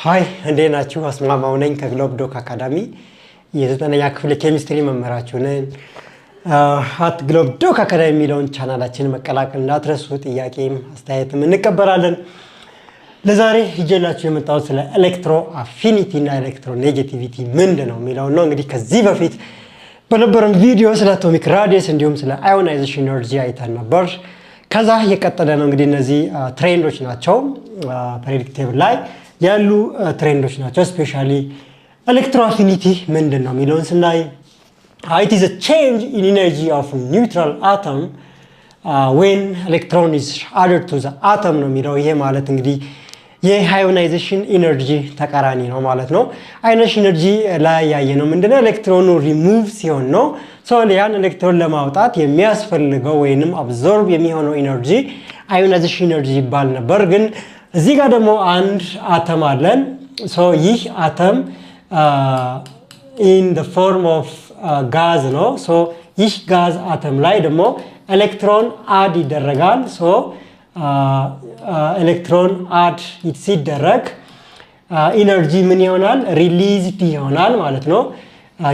Hi፣ እንዴት ናችሁ? አስማማው ነኝ ከግሎብ ዶክ አካዳሚ፣ የዘጠነኛ ክፍል ኬሚስትሪ መምህራችሁ ነኝ። @ግሎብ ዶክ አካዳሚ የሚለውን ቻናላችንን መቀላቀል እንዳትረሱ። ጥያቄም አስተያየትም እንቀበላለን። ለዛሬ ይዤላችሁ የመጣሁት ስለ electro affinity እና electronegativity ምንድን ነው የሚለውን ነው። እንግዲህ ከዚህ በፊት በነበረን ቪዲዮ ስለ atomic radius እንዲሁም ስለ ionization energy አይተን ነበር። ከዛ የቀጠለ ነው። እንግዲህ እነዚህ trend ኦች ናቸው፣ periodic table ላይ ያሉ trend ኦች ናቸው። Especially electro affinity ምንድን ነው የሚለውን ስናይ it is change in energy of neutral atom when electron is added to the atom ነው የሚለው። ይሄ ማለት እንግዲህ የ ionization energy ተቃራኒ ነው ማለት ነው። Ionization energy ላይ ያየነው ምንድነው? ኤሌክትሮኑ ሪሙቭ ሲሆን ነው። So ያን ኤሌክትሮን ለማውጣት የሚያስፈልገው ወይንም absorb የሚሆነው energy ionization energy ይባል ነበር። ግን እዚህ ጋር ደግሞ አንድ አተም አለን። So ይህ atom in the form of gas ነው። So ይህ gas atom ላይ ደግሞ electron add ይደረጋል። So electron add ሲደረግ energy ምን ይሆናል? Released ይሆናል ማለት ነው።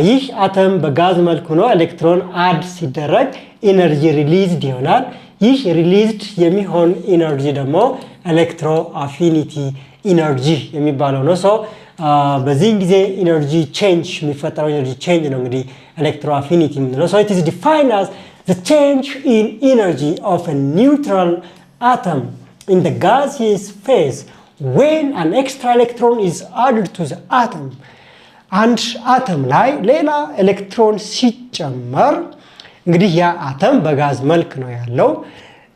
ይህ አተም በጋዝ መልኩ ነው። Electron add ሲደረግ energy released ይሆናል። ይህ released የሚሆን energy ደግሞ electro affinity energy የሚባለው ነው። So በዚህን ጊዜ energy change የሚፈጠረው energy change ነው እንግዲህ electro affinity የምንለው። So it is defined as the change in energy of a neutral atom in the gaseous phase when an extra electron is added to the atom። አንድ አተም ላይ ሌላ ኤሌክትሮን ሲጨመር፣ እንግዲህ ያ አተም በጋዝ መልክ ነው ያለው።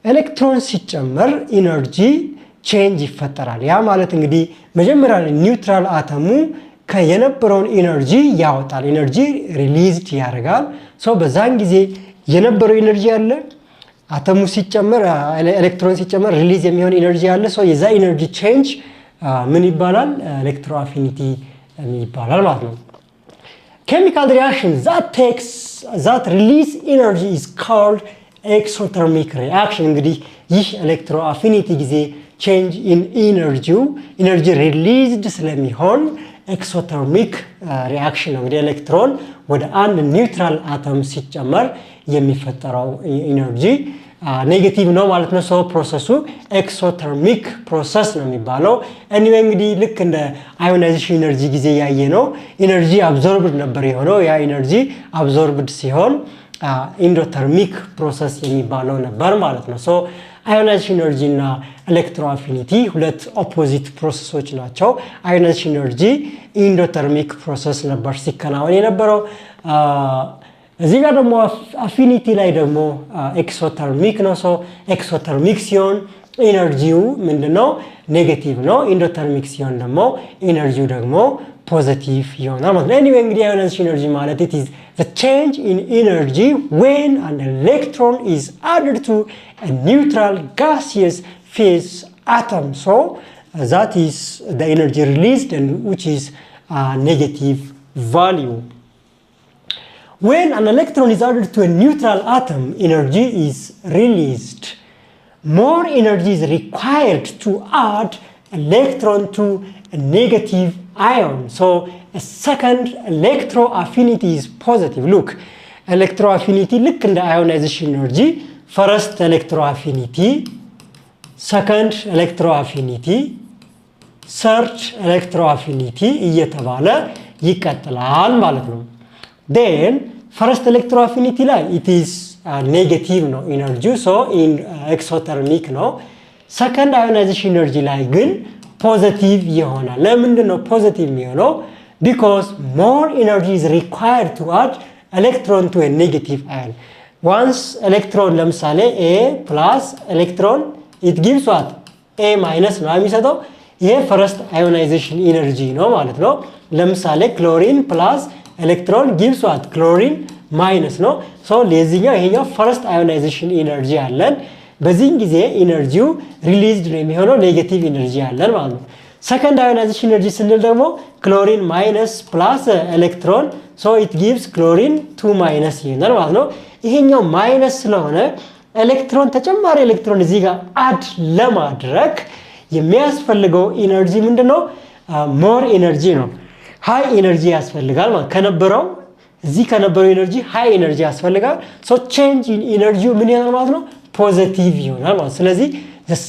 ኤሌክትሮን ሲጨመር energy change ይፈጠራል። ያ ማለት እንግዲህ መጀመሪያ neutral atom ኡ የነበረውን energy ያወጣል። Energy released ያደርጋል። So በዛን ጊዜ የነበረው energy አለ፣ አተሙ ሲጨመር፣ ኤሌክትሮን ሲጨመር release የሚሆን energy አለ። So የዛ energy change ምን ይባላል? Electro affinity ይባላል ማለት ነው። Chemical reaction that takes that release energy is called exothermic reaction። እንግዲህ ይህ electro affinity ጊዜ change in energy ው energy released ስለሚሆን exothermic reaction ነው። እንግዲህ ኤሌክትሮን ወደ አንድ neutral atom ሲጨመር የሚፈጠረው energy negative ነው ማለት ነው። So process ኡ exothermic process ነው የሚባለው። Anyway፣ እንግዲህ ልክ እንደ ionization energy ጊዜ ያየነው energy absorbed ነበር የሆነው። ያ energy absorbed ሲሆን endothermic process የሚባለው ነበር ማለት ነው። So ionization energy እና electro affinity ሁለት opposite process ኦች ናቸው። Ionization energy endothermic process ነበር ሲከናወን የነበረው። እዚህ ጋር ደግሞ affinity ላይ ደግሞ exothermic ነው። So exothermic ሲሆን energy ው ምንድነው? Negative ነው። Endothermic ሲሆን ደግሞ energy ው ደግሞ positive ይሆናል ማለት ነው። Anyway፣ እንግዲህ ionization energy ማለት it is the change in energy when an electron is added to a neutral gaseous phase atom. So that is the energy released and which is a negative value. When an electron is added to a neutral atom, energy is released. More energy is required to add electron to a negative ion. So a second electro affinity is positive. Look, electro affinity ልክ እንደ ionization energy first electro affinity፣ second electro affinity፣ third electro affinity እየተባለ ይቀጥላል ማለት ነው። Then first electro affinity ላይ it is negative ነው energy ው፣ so exothermic ነው። Second ionization energy ላይ ግን positive ይሆናል። ለምንድን ነው positive የሚሆነው? Because more energy is required to add electron to negative ion. Once electron፣ ለምሳሌ A plus electron, it gives what? A minus ነው የሚሰጠው። ይሄ first ionization energy ነው ማለት ነው። ለምሳሌ chlorine plus electron gives what? Chlorine minus ነው። So ለዚህኛው ይሄኛው first ionization energy አለን። በዚህን ጊዜ energy ው released ነው የሚሆነው፣ negative energy አለን ማለት ነው። Second ionization energy ስንል ደግሞ chlorine minus plus electron, so it gives chlorine two minus ይሆናል ማለት ነው። ይሄኛው minus ስለሆነ ኤሌክትሮን፣ ተጨማሪ ኤሌክትሮን እዚህ ጋር add ለማድረግ የሚያስፈልገው energy ምንድን ነው? More energy ነው። High energy ያስፈልጋል ማለት ከነበረው፣ እዚህ ከነበረው energy high energy ያስፈልጋል። So change in energy ው ምን ይሆናል ማለት ነው? Positive ይሆናል ማለት። ስለዚህ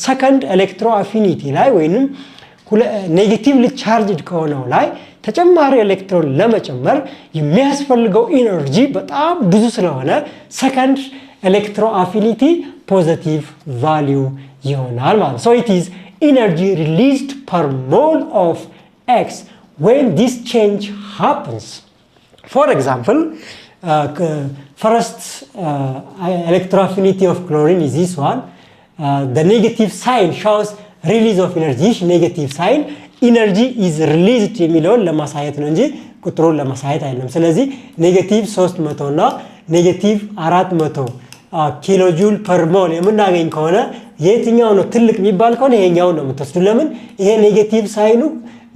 second electron affinity ላይ ወይንም negatively charged ከሆነው ላይ ተጨማሪ ኤሌክትሮን ለመጨመር የሚያስፈልገው energy በጣም ብዙ ስለሆነ second electron affinity positive value ይሆናል ማለት። So it is energy released per mole of X when this change happens. For example, first electron affinity of chlorine is this one. The negative sign shows release of energy። ይህ negative sign energy is released የሚለውን ለማሳየት ነው እንጂ ቁጥሩን ለማሳየት አይደለም። ስለዚህ negative 300 እና negative 400 kilojoule per mole የምናገኝ ከሆነ የትኛው ነው ትልቅ የሚባል ከሆነ ይሄኛው ነው የምትወስዱ። ለምን? ይሄ negative sign ኑ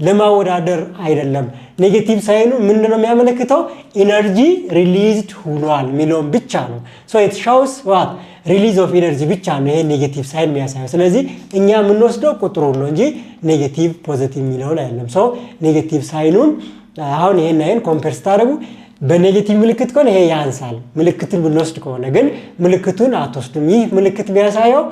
ለማወዳደር አይደለም። Negative sign ኑ ምንድን ነው የሚያመለክተው? Energy released ሆኗል የሚለውን ብቻ ነው። So it shows what? Release of energy ብቻ ነው ይሄ negative sign የሚያሳየው። ስለዚህ እኛ የምንወስደው ቁጥሩን ነው እንጂ negative positive የሚለውን አይደለም። So negative sign ኑን አሁን ይሄን ይሄን compare ስታደርጉ በ negative ምልክት ከሆነ ይሄ ያንሳል። ምልክቱን ብንወስድ ከሆነ ግን ምልክቱን አትወስዱም። ይህ ምልክት የሚያሳየው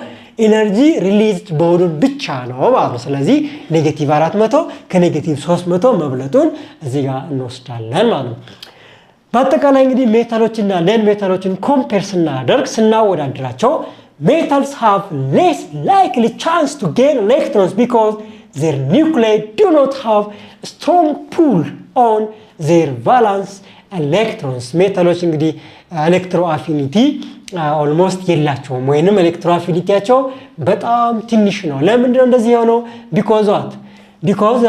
energy released መሆኑን ብቻ ነው ማለት ነው። ስለዚህ negative 400 ከ negative 300 መብለጡን እዚህ ጋር እንወስዳለን ማለት ነው። በአጠቃላይ እንግዲህ metal ኦችና non metal ኦችን compare ስናደርግ፣ ስናወዳድራቸው metals have less likely chance to gain electrons because their nuclei do not have strong pull on their valence electrons። Metal ኦች እንግዲህ electron affinity almost የላቸውም ወይንም electron affinity ያቸው በጣም ትንሽ ነው። ለምንድነው እንደዚህ የሆነው? Because what? Because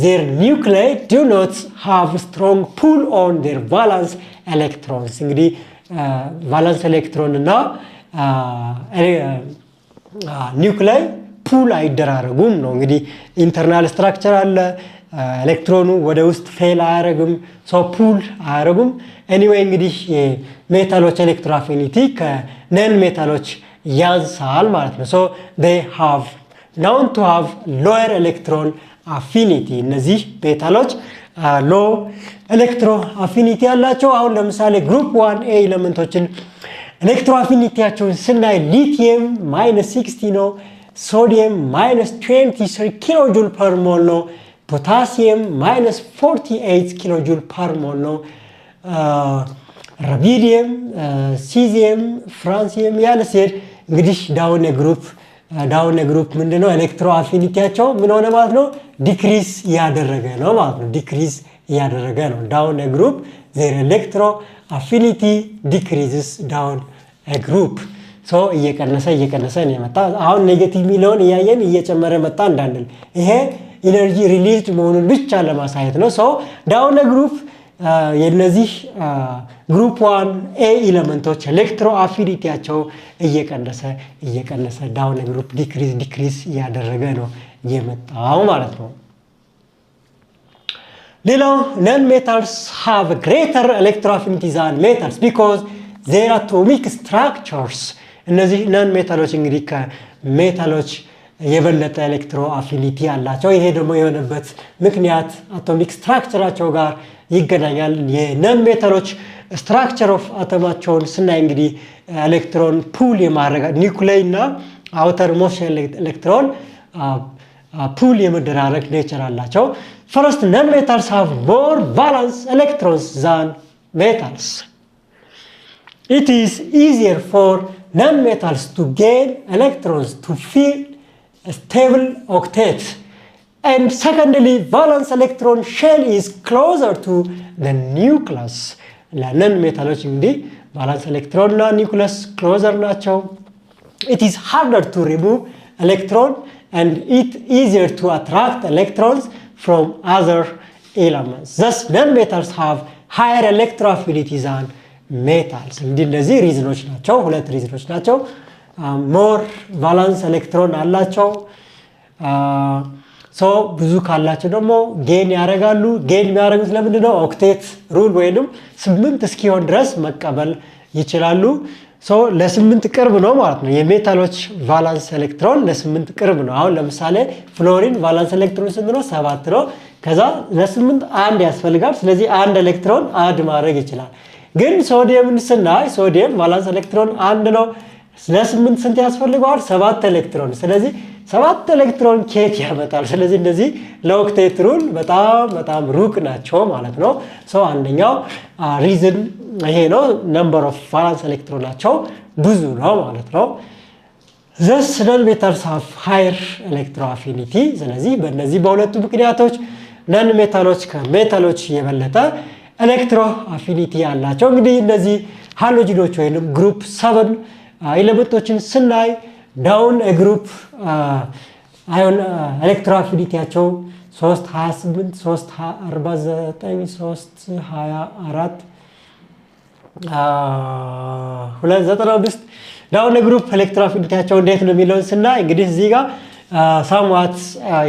their nuclei do not have strong pull on their valence electrons። እንግዲህ valence electron እና nuclei pull አይደራረጉም ነው። እንግዲህ internal structure አለ። ኤሌክትሮኑ ወደ ውስጥ fall አያረግም፣ so pull አያረጉም። Anyway, እንግዲህ metal ኦች electron affinity ከ non metal ኦች ያንሳል ማለት ነው። So they have known to have lower electron affinity። እነዚህ metal ኦች low electron affinity ያላቸው። አሁን ለምሳሌ group 1A element ኦችን electron affinity ያቸውን ስናይ lithium minus 60 ነው። Sodium minus 23 kilojoule per mole ነው። Potassium minus 48 kilojoule per mole ነው። Rubidium፣ cesium፣ francium ያለ ሲሄድ እንግዲህ down group ምንድነው electron affinity ያቸው ምን ሆነ ማለት ነው? Decrease እያደረገ ነው ማለት ነው። Decrease እያደረገ ነው። Down group, their electron affinity decreases down group። So እየቀነሰ እየቀነሰ ነው የመጣ። አሁን negative የሚለውን እያየን እየጨመረ መጣ እንዳንል ይሄ energy released መሆኑን ብቻ ለማሳየት ነው። So down group የነዚህ group 1A element ኦች electron affinity ያቸው እየቀነሰ እየቀነሰ down group decrease decrease እያደረገ ነው የመጣው ማለት ነው። ሌላው non metals have greater electron affinity than metals because their atomic structures። እነዚህ non metal ኦች እንግዲህ ከ metal ኦች የበለጠ electron affinity አላቸው። ይሄ ደግሞ የሆነበት ምክንያት atomic structure ኣቸው ጋር ይገናኛል። የ non metal ኦች structure of atom ኣቸውን ስናይ እንግዲህ electron pull የማድረግ nuclei እና outermost electron pull የመደራረግ nature አላቸው። First, non metals have more valence electrons than metals. It is easier for non metals to gain electrons to fill stable octet. And secondly, valence electron shell is closer to the nucleus. ለ non metal ኦች እንግዲህ valence electron እና nucleus closer ናቸው። It is harder to remove electron and it easier to attract electrons from other elements. Thus, non-metals have higher electron affinity than metals. እንግዲህ እነዚህ reason ኦች ናቸው፣ ሁለት reason ኦች ናቸው። More valence electron አላቸው። So ብዙ ካላቸው ደግሞ gain ያደርጋሉ። Gain የሚያደርጉት ለምንድን ነው? Octet rule ወይንም 8 እስኪሆን ድረስ መቀበል ይችላሉ። ለ8 ቅርብ ነው ማለት ነው። የ metal ኦች valence electron ለ8 ቅርብ ነው። አሁን ለምሳሌ fluorine valence electron ስንት ነው? 7 ነው። ከዛ ለ8 አንድ ያስፈልጋል። ስለዚህ አንድ electron add ማድረግ ይችላል። ግን ሶዲየምን ስናይ sodium valence electron 1 ነው። ለ8 ስንት ያስፈልገዋል? 7 ኤሌክትሮን። ስለዚህ 7 ኤሌክትሮን ከየት ያመጣል? ስለዚህ እንደዚህ ለ octet rule በጣም በጣም ሩቅ ናቸው ማለት ነው። So አንደኛው reason ይሄ ነው። Number of valence electron ናቸው ብዙ ነው ማለት ነው። Thus, non metals have higher electron affinity። ስለዚህ በእነዚህ በሁለቱ ምክንያቶች non metal ኦች ከ metal ኦች የበለጠ electron affinity ያላቸው። እንግዲህ እነዚህ halogen ኦች ወይም group 7 element ኦችን ስናይ down group ion electron affinity ያቸው 3 28፣ 3 49፣ 3 24፣ 2 95። Down group electron affinity ያቸው እንዴት ነው የሚለውን ስናይ እንግዲህ እዚህ ጋር somewhat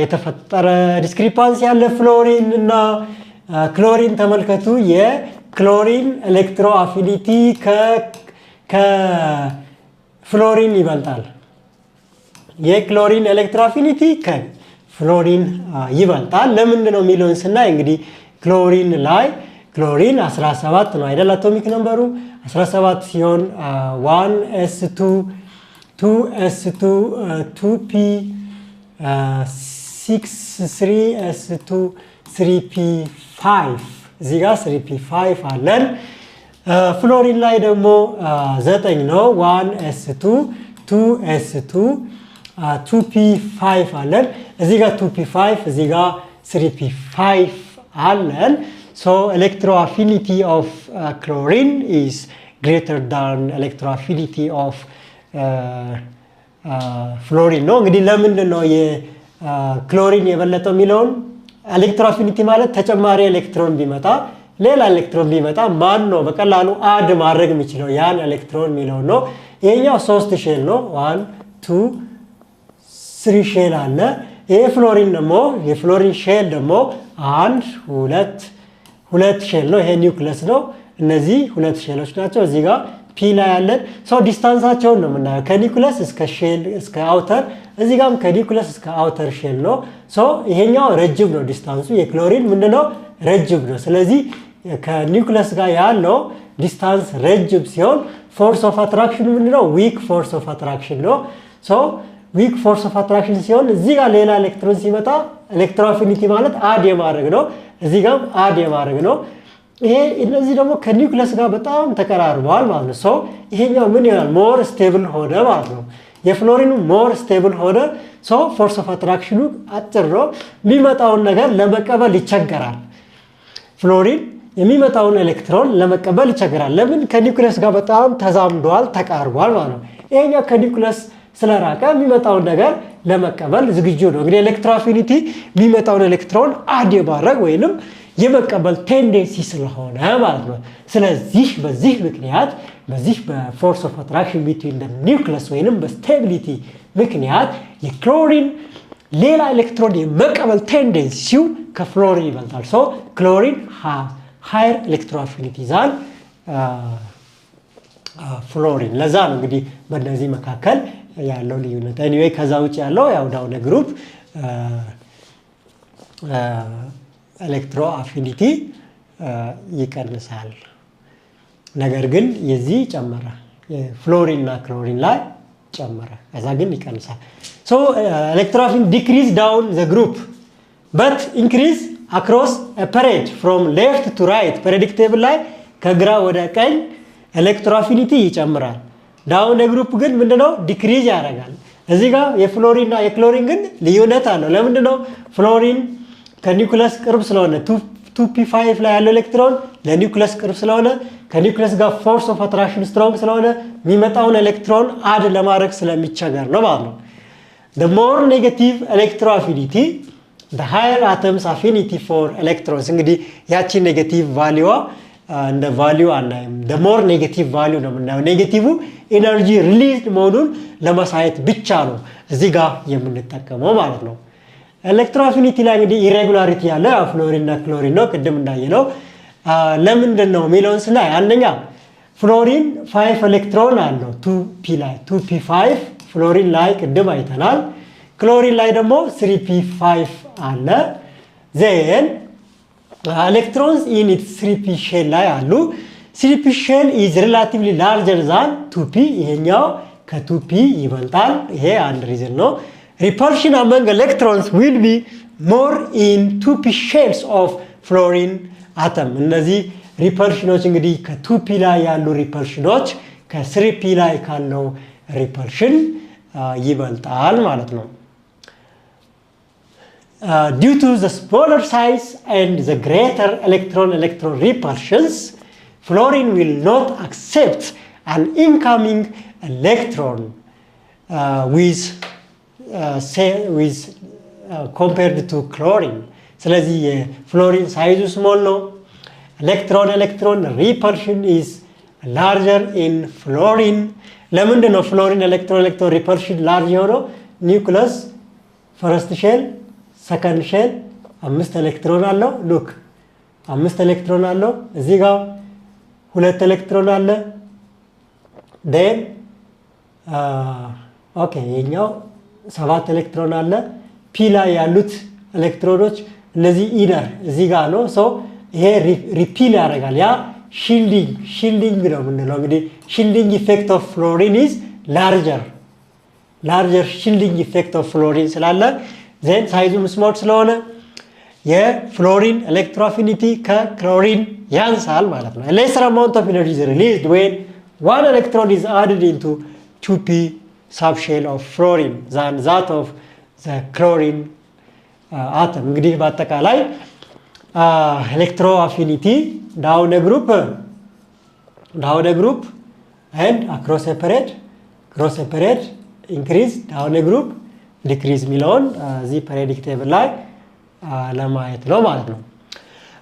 የተፈጠረ discrepancy ያለ ፍሎሪን እና ክሎሪን ተመልከቱ። የ chlorine electron affinity ከ ፍሎሪን ይበልጣል። የ chlorine electron affinity ከ fluorine ይበልጣል። ለምንድን ነው የሚለውን ስናይ እንግዲህ ክሎሪን ላይ ክሎሪን 17 ነው አይደል? Atomic number ኡ 17 ሲሆን 1 s 2፣ 2 s 2፣ 2 p 6፣ 3 s 2፣ 3 p 5። እዚህ ጋር 3 p 5 አለን። ፍሎሪን ላይ ደግሞ 9 ነው። 1 s 2፣ 2 s 2፣ 2 p 5 አለን። እዚህ ጋር 2 p 5፣ እዚህ ጋር 3 p 5 አለን። So electron affinity of chlorine is greater than electron affinity of fluorine ነው። እንግዲህ ለምንድን ነው የክሎሪን የበለጠው የሚለውን፣ electron affinity ማለት ተጨማሪ ኤሌክትሮን ቢመጣ፣ ሌላ ኤሌክትሮን ቢመጣ ማን ነው በቀላሉ add ማድረግ የሚችለው ያን ኤሌክትሮን የሚለውን ነው። ይሄኛው ሶስት shell ነው። 1፣ 2፣ 3 shell አለ። ይሄ ፍሎሪን ደግሞ የ fluorine shell ደግሞ አንድ፣ ሁለት፣ ሁለት shell ነው። ይሄ ኒውክለስ ነው። እነዚህ ሁለት shell ኦች ናቸው። እዚህ ጋር p ላይ ያለን so distance ኣቸውን ነው የምናየው፣ ከኒውክለስ እስከ shell እስከ outer፣ እዚህ ጋርም ከኒውክለስ እስከ outer shell ነው። So ይሄኛው ረጅም ነው distance ኡ፣ የክሎሪን ምንድነው? ረጅም ነው። ስለዚህ ከኒውክለስ ጋር ያለው distance ረጅም ሲሆን force of attraction ምንድነው? Weak force of attraction ነው። So weak force of attraction ሲሆን እዚህ ጋር ሌላ ኤሌክትሮን ሲመጣ electron affinity ማለት add የማድረግ ነው። እዚህ ጋርም add የማድረግ ነው። ይሄ እነዚህ ደግሞ ከኒውክለስ ጋር በጣም ተቀራርበዋል ማለት ነው። So ይሄኛው ምን ይሆናል? More stable ሆነ ማለት ነው። የ fluorine ኑ more stable ሆነ። So force of attraction ኑ አጭር ነው። የሚመጣውን ነገር ለመቀበል ይቸገራል። ፍሎሪን የሚመጣውን ኤሌክትሮን ለመቀበል ይቸገራል። ለምን? ከኒውክለስ ጋር በጣም ተዛምዷል፣ ተቃርቧል ማለት ነው። ይሄኛው ከኒውክለስ ስለራቀ የሚመጣውን ነገር ለመቀበል ዝግጁ ነው። እንግዲህ electron affinity የሚመጣውን electron add የማድረግ ወይንም የመቀበል tendency ስለሆነ ማለት ነው። ስለዚህ በዚህ ምክንያት፣ በዚህ በ force of attraction between nucleus ወይንም በ stability ምክንያት የክሎሪን ሌላ ኤሌክትሮን የመቀበል tendency ው ከ fluorine ይበልጣል። So chlorine higher electron affinity than fluorine። ለዛ ነው እንግዲህ በእነዚህ መካከል ያለው ልዩነት። Anyway፣ ከዛ ውጭ ያለው ያው down group electron affinity ይቀንሳል። ነገር ግን የዚህ ጨመረ፣ ፍሎሪን እና ክሎሪን ላይ ጨመረ፣ ከዛ ግን ይቀንሳል። So electron affinity decrease down the group but increase across period from left to right። Periodic table ላይ ከግራ ወደ ቀኝ electron affinity ይጨምራል። Down group ግን ምንድነው? Decrease ያደርጋል። እዚህ ጋር የፍሎሪን እና የክሎሪን ግን ልዩነት አለው። ለምንድነው? Fluorine ከ ኒውክለስ ቅርብ ስለሆነ፣ 2 p 5 ላይ ያለው electron ለ nucleus ቅርብ ስለሆነ፣ ከኒውክለስ ጋር force of attraction strong ስለሆነ የሚመጣውን electron add ለማድረግ ስለሚቸገር ነው ማለት ነው። The more negative electron affinity, the higher atoms affinity for electrons። እንግዲህ ያቺ negative value ዋ እንደ value አናይም። The more negative value ነው የምናየው። Negative energy released መሆኑን ለማሳየት ብቻ ነው እዚህ ጋር የምንጠቀመው ማለት ነው። Electron affinity ላይ እንግዲህ irregularity ያለ ፍሎሪን እና ክሎሪን ነው ቅድም እንዳየነው። ለምንድን ነው የሚለውን ስናይ አንደኛ Fluorine 5 ኤሌክትሮን አለው 2p ላይ፣ 2p5 ፍሎሪን ላይ ቅድም አይተናል። ክሎሪን ላይ ደግሞ 3p5 አለ። Then electrons in its 3p shell ላይ አሉ። 3p shell is relatively larger than 2p፣ ይሄኛው ከ 2p ይበልጣል። ይሄ አንድ reason ነው። Repulsion among electrons will be more in 2p shells of fluorine atom። እነዚህ repulsion ኖች እንግዲህ ከ 2p ላይ ያሉ repulsion ኖች ከ 3p ላይ ካለው repulsion ይበልጣል ማለት ነው። Due to the smaller size and the greater electron-electron repulsions, fluorine will not accept an incoming electron say, with compared to chlorine. ስለዚህ የ fluorine size ኡ small ነው። Electron electron repulsion is larger in fluorine። ለምንድን ነው fluorine electron electron repulsion large የሆነው? Nucleus first shell፣ second shell አምስት ኤሌክትሮን አለው። Look፣ አምስት ኤሌክትሮን አለው። እዚህ ጋር ሁለት ኤሌክትሮን አለ። Then okay፣ የኛው ሰባት ኤሌክትሮን አለ። p ላይ ያሉት ኤሌክትሮኖች እነዚህ inner እዚህ ጋር ነው። So ይሄ repel ያደርጋል። ያ shielding ነው የምንለው። እንግዲህ shielding effect of fluorine is larger shielding effect of fluorine ስላለ፣ then size ኡም small ስለሆነ የ fluorine electron affinity ከ chlorine ያንሳል ማለት ነው። Lesser amount of energy is released when one electron is added into 2p subshell of fluorine than that of the chlorine atom። እንግዲህ በአጠቃላይ electro affinity down group and across period፣ across period increase፣ down group decrease የሚለውን እዚህ periodic table ላይ ለማየት ነው ማለት ነው።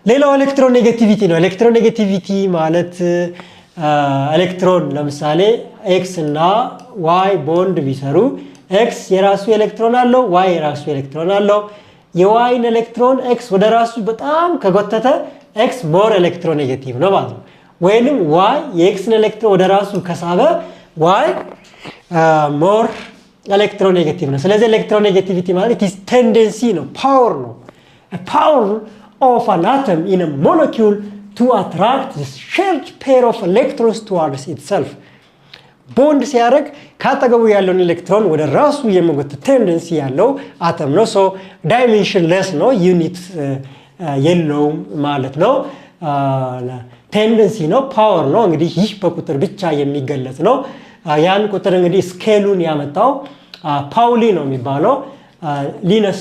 ሌላው electronegativity ነው። Electronegativity ማለት ኤሌክትሮን ለምሳሌ X እና Y bond ቢሰሩ X የራሱ ኤሌክትሮን አለው፣ Y የራሱ ኤሌክትሮን አለው። የ Y ን ኤሌክትሮን X ወደ ራሱ በጣም ከጎተተ X more electronegative ነው ማለት ነው። ወይንም Y የ X ን ኤሌክትሮን ወደ ራሱ ከሳበ Y more electronegative ነው። ስለዚህ electronegativity ማለት it's tendency ነው፣ power ነው። Power of an atom in molecule to attract shared pair of electrons towards itself። Bond ሲያደርግ ከአጠገቡ ያለውን ኤሌክትሮን ወደ ራሱ የመጎተት tendency ያለው አተም ነው። So dimensionless ነው፣ unit የለውም ማለት ነው። Tendency ነው፣ power ነው። እንግዲህ ይህ በቁጥር ብቻ የሚገለጽ ነው። ያን ቁጥር እንግዲህ scale ኡን ያመጣው ፓውሊ ነው የሚባለው፣ Linus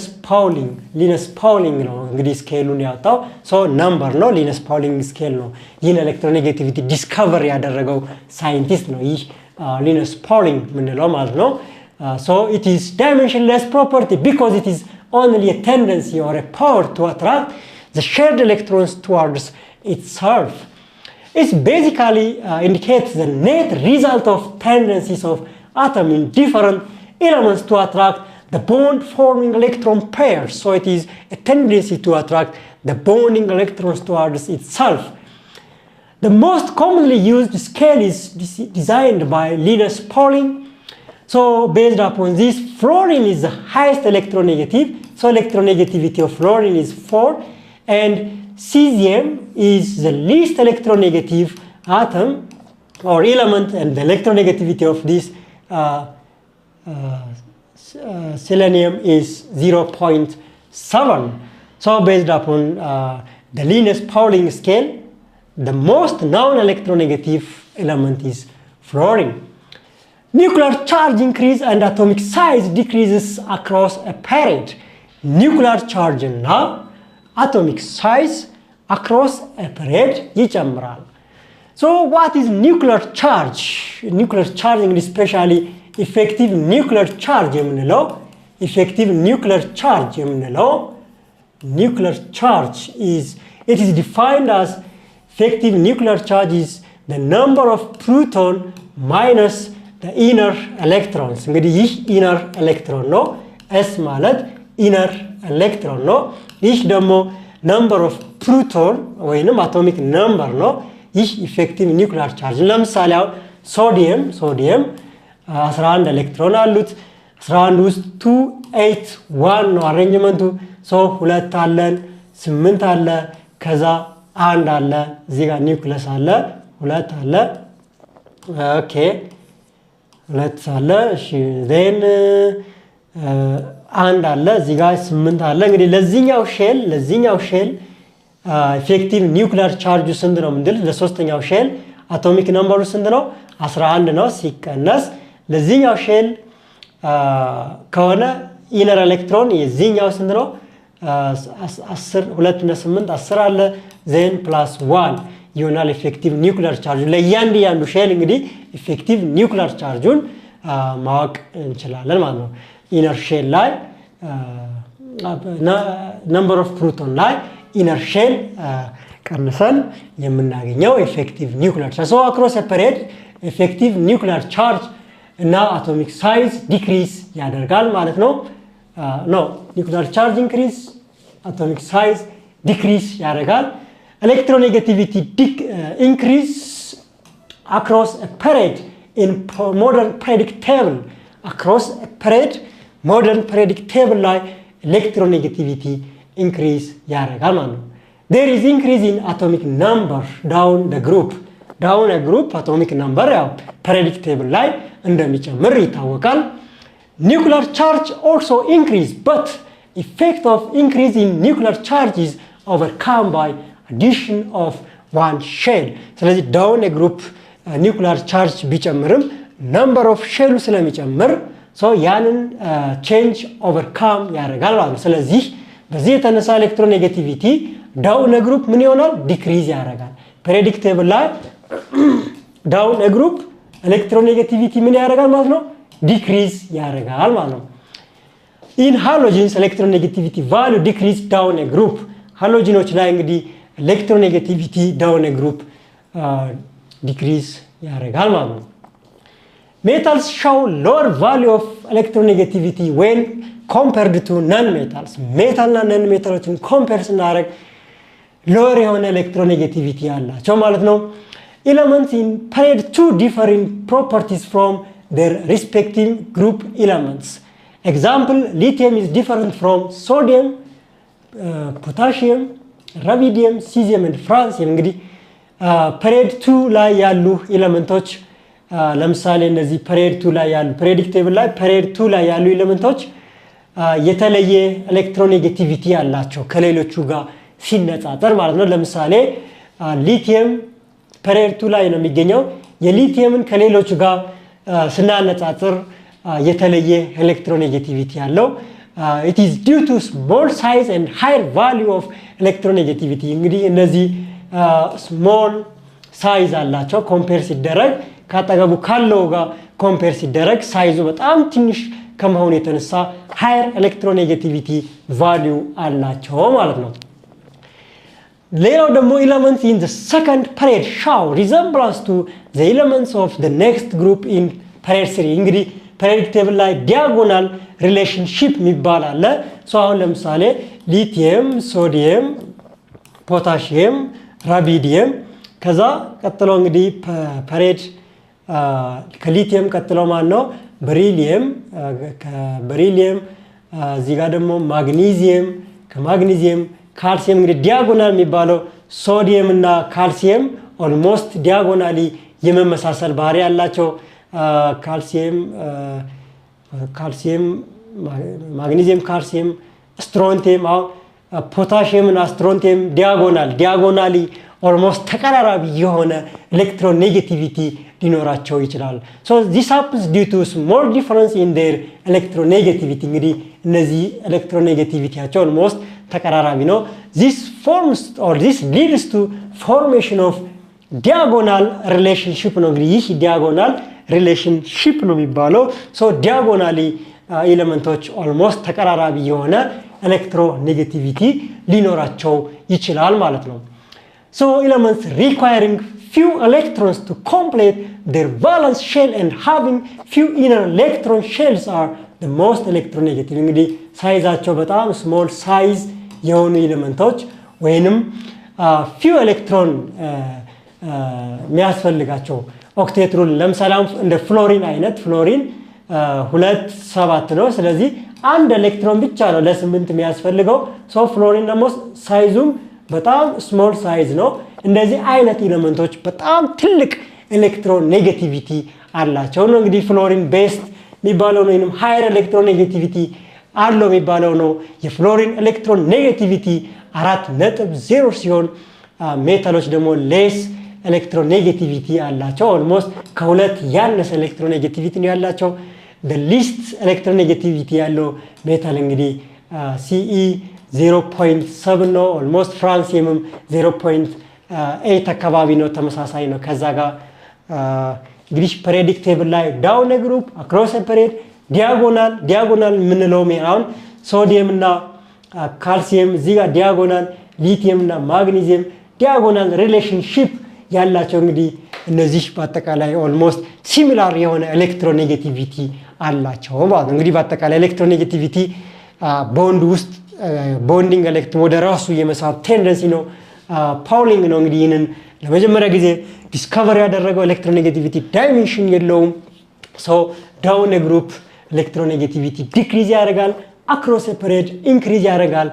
Pauling ነው እንግዲህ scale ኡን ያወጣው። So number ነው፣ Linus Pauling scale ነው። ይህን electronegativity discover ያደረገው scientist ነው ይህ Linus Pauling የምንለው ማለት ነው። So it is dimensionless property because it is only a tendency or a power to attract the shared electrons towards itself. It basically indicates the net result of tendencies of atom in different elements to attract the bond forming electron pairs. So it is a tendency to attract the bonding electrons towards itself. The most commonly used scale is designed by Linus Pauling. So based upon this, fluorine is the highest electronegative. So electronegativity of fluorine is 4, and cesium is the least electronegative atom or element, and the electronegativity of this selenium is 0.7. So based upon the Linus Pauling scale, the most known electronegative element is fluorine. Nuclear charge increase and atomic size decreases across a period. Nuclear charge እና atomic size across a period ይጨምራል። So what is nuclear charge? Nuclear charge እንግዲህ specially effective nuclear charge የምንለው፣ effective nuclear charge የምንለው፣ nuclear charge is, it is defined as effective nuclear charge is the number of proton minus the inner electrons። እንግዲህ ይህ inner electron ነው። S ማለት inner electron ነው። ይህ ደግሞ number of proton ወይንም atomic number ነው። ይህ effective nuclear charge ለምሳሌ አሁን ሶዲየም 11 ኤሌክትሮን አሉት። 11 ውስጥ 2 8 1 ነው arrangement ኡ። So ሁለት አለን፣ ስምንት አለ፣ ከዛ አንድ አለ፣ እዚህ ጋር ኒውክለስ አለ፣ ሁለት አለ። Okay፣ ሁለት አለ። እሺ፣ then አንድ አለ፣ እዚህ ጋር ስምንት አለ። እንግዲህ ለዚህኛው shell effective nuclear charge ኡ ስንት ነው ምንድል? ለሶስተኛው shell atomic number ኡ ስንት ነው? 11 ነው። ሲቀነስ ለዚህኛው shell ከሆነ inner electron የዚህኛው ስንት ነው? 10፣ 2 እና 8 10 አለ፣ then plus 1 ይሆናል effective nuclear charge ኡ። ለእያንዳንዱ shell እንግዲህ effective nuclear charge ኡን ማወቅ እንችላለን ማለት ነው። Inner shell ላይ number of proton ላይ inner shell ቀንሰን የምናገኘው effective nuclear charge። So across period effective nuclear charge እና atomic size decrease ያደርጋል ማለት ነው። No, nuclear charge increase፣ atomic size decrease ያደርጋል። Electronegativity increase across period in modern periodic table። Across period modern periodic table ላይ electronegativity increase ያደርጋል ማለት ነው። There is increase in atomic number down the group። Down group atomic number ያው periodic table ላይ እንደሚጨምር ይታወቃል። Nuclear charge also increase, but effect of increase in nuclear charge is overcome by addition of one shell። ስለዚህ down group nuclear charge ቢጨምርም number of shell ኡ ስለሚጨምር ያንን change overcome ያደርጋል ማለት ነው። ስለዚህ በዚህ የተነሳ electronegativity down group ምን ይሆናል? Decrease ያደርጋል። Periodic table ላይ down group electronegativity ምን ያደርጋል ማለት ነው? Decrease ያደርጋል ማለት ነው። In halogens, electronegativity value decrease down group። Halogen ኖች ላይ እንግዲህ electronegativity down group decrease ያደርጋል ማለት ነው። Metals show lower value of electronegativity when compared to non metals። Metal እና non metal ኦችን compare ስናደርግ lower የሆነ electronegativity ያላቸው ማለት ነው። Elements in period 2 differ in properties from their respective group elements. Example, lithium is different from sodium, potassium, rubidium, cesium and francium። እንግዲህ period 2 ላይ ያሉ element ኦች፣ ለምሳሌ እነዚህ period 2 ላይ ያሉ፣ periodic table ላይ period 2 ላይ ያሉ element ኦች የተለየ electronegativity ያላቸው ከሌሎቹ ጋር ሲነጻጸር ማለት ነው። ለምሳሌ ሊቲየም period 2 ላይ ነው የሚገኘው። የሊቲየምን ከሌሎቹ ጋር ስናነጻጽር የተለየ electronegativity ያለው። It is due to small size and higher value of electronegativity። እንግዲህ እነዚህ small size አላቸው፣ compare ሲደረግ ካጠገቡ ካለው ጋር compare ሲደረግ size ኡ በጣም ትንሽ ከመሆኑ የተነሳ higher electronegativity value አላቸው ማለት ነው። ሌላው ደግሞ elements in the second period show resemblance to the elements of the next group in period 3። እንግዲህ periodic table ላይ diagonal relationship የሚባል አለ። So አሁን ለምሳሌ ሊቲየም፣ ሶዲየም፣ ፖታሽየም፣ rubidium፣ ከዛ ቀጥሎ እንግዲህ period ከ ሊቲየም ቀጥሎ ማን ነው? Beryllium፣ ከ beryllium እዚህ ጋር ደግሞ ማግኒዚየም፣ ከ magnesium calcium። እንግዲህ diagonal የሚባለው ሶዲየም እና calcium almost diagonally የመመሳሰል ባህሪ ያላቸው፣ calcium፣ magnesium፣ calcium፣ strontium። አሁን ፖታሽየም እና strontium diagonally almost ተቀራራቢ የሆነ electronegativity ሊኖራቸው ይችላል። So this happens due to small difference in their electronegativity። እንግዲህ እነዚህ electronegativity ያቸው almost ተቀራራቢ ነው። This forms or this leads to formation of diagonal relationship ነው። እንግዲህ ይህ diagonal relationship ነው የሚባለው። So diagonally element ኦች almost ተቀራራቢ የሆነ electronegativity ሊኖራቸው ይችላል ማለት ነው። So elements requiring few electrons to complete their valence shell and having few inner electron shells are the most electronegative። እንግዲህ size ኣቸው በጣም small size የሆኑ element ኦች ወይንም few electron የሚያስፈልጋቸው octet rule። ለምሳሌ እንደ ፍሎሪን አይነት፣ ፍሎሪን 2 7 ነው። ስለዚህ አንድ ኤሌክትሮን ብቻ ነው ለ8 የሚያስፈልገው። So ፍሎሪን ደግሞ size ኡም በጣም small size ነው። እንደዚህ አይነት element ኦች በጣም ትልቅ electronegativity አላቸው ነው። እንግዲህ ፍሎሪን best የሚባለው ነው ወይም higher electronegativity አለው የሚባለው ነው። የፍሎሪን electronegativity 4.0 ሲሆን metal ኦች ደግሞ less electronegativity አላቸው። Almost ከ2 ያነሰ electronegativity ነው ያላቸው። Least electronegativity ያለው metal እንግዲህ Ce 0.7 ነው። Almost ፍራንሲየምም 0.8 አካባቢ ነው፣ ተመሳሳይ ነው ከዛ ጋር። እንግዲህ periodic table ላይ down group፣ across period፣ diagonal። Diagonal የምንለው አሁን ሶዲየም እና ካልሲየም እዚህ ጋር diagonal፣ ሊቲየም እና ማግኒዚየም diagonal relationship ያላቸው፣ እንግዲህ እነዚህ በአጠቃላይ almost similar የሆነ electronegativity አላቸው ማለት ነው። እንግዲህ በአጠቃላይ electronegativity bond ውስጥ bonding ኤሌክትሮን ወደ ራሱ የመሳብ tendency ነው። ፓውሊንግ ነው እንግዲህ ይህንን ለመጀመሪያ ጊዜ discover ያደረገው። Electronegativity dimension የለውም። So down group electronegativity decrease ያደርጋል፣ across period increase ያደርጋል።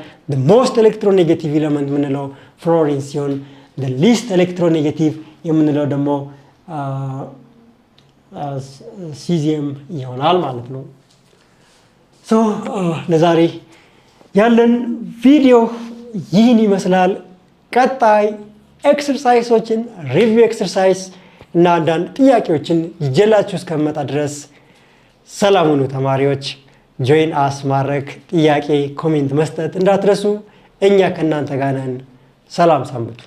Most electronegative element የምንለው ፍሎሪን ሲሆን least electronegative የምንለው ደግሞ ሲዚየም ይሆናል ማለት ነው። So ለዛሬ ያለን ቪዲዮ ይህን ይመስላል። ቀጣይ exercise ኦችን፣ review exercise እና አንዳንድ ጥያቄዎችን ይዤላችሁ እስከምመጣ ድረስ ሰላም ሁኑ ተማሪዎች። Join us ማድረግ፣ ጥያቄ comment መስጠት እንዳትረሱ። እኛ ከእናንተ ጋር ነን። ሰላም ሰንብቱ።